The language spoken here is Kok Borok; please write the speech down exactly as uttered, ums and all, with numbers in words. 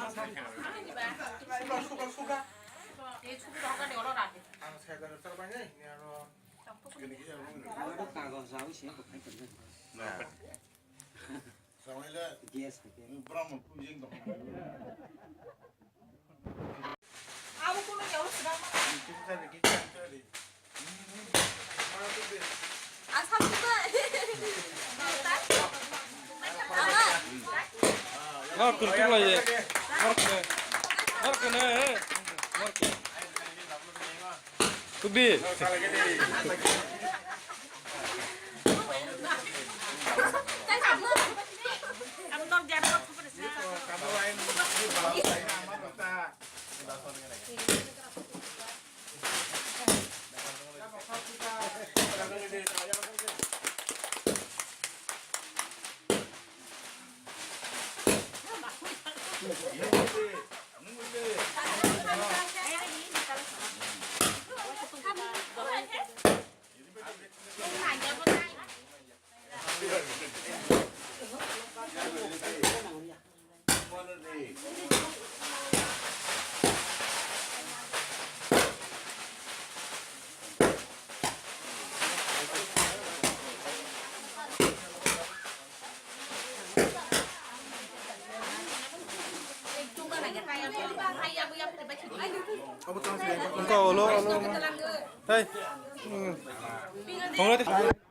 Ang saya dari terbanyak ini aro. Aro kagos rok se bo khai tongo. Samai le. Yes, okay. Brahma pujing dong. Abo kuno jauh sedang. Asal juga. Ama. Nor kun kun lai. Nor kun. Nor kun. Nor kun. Kubi. Engkau olo, olo. Hei. Hmm. Thongla di.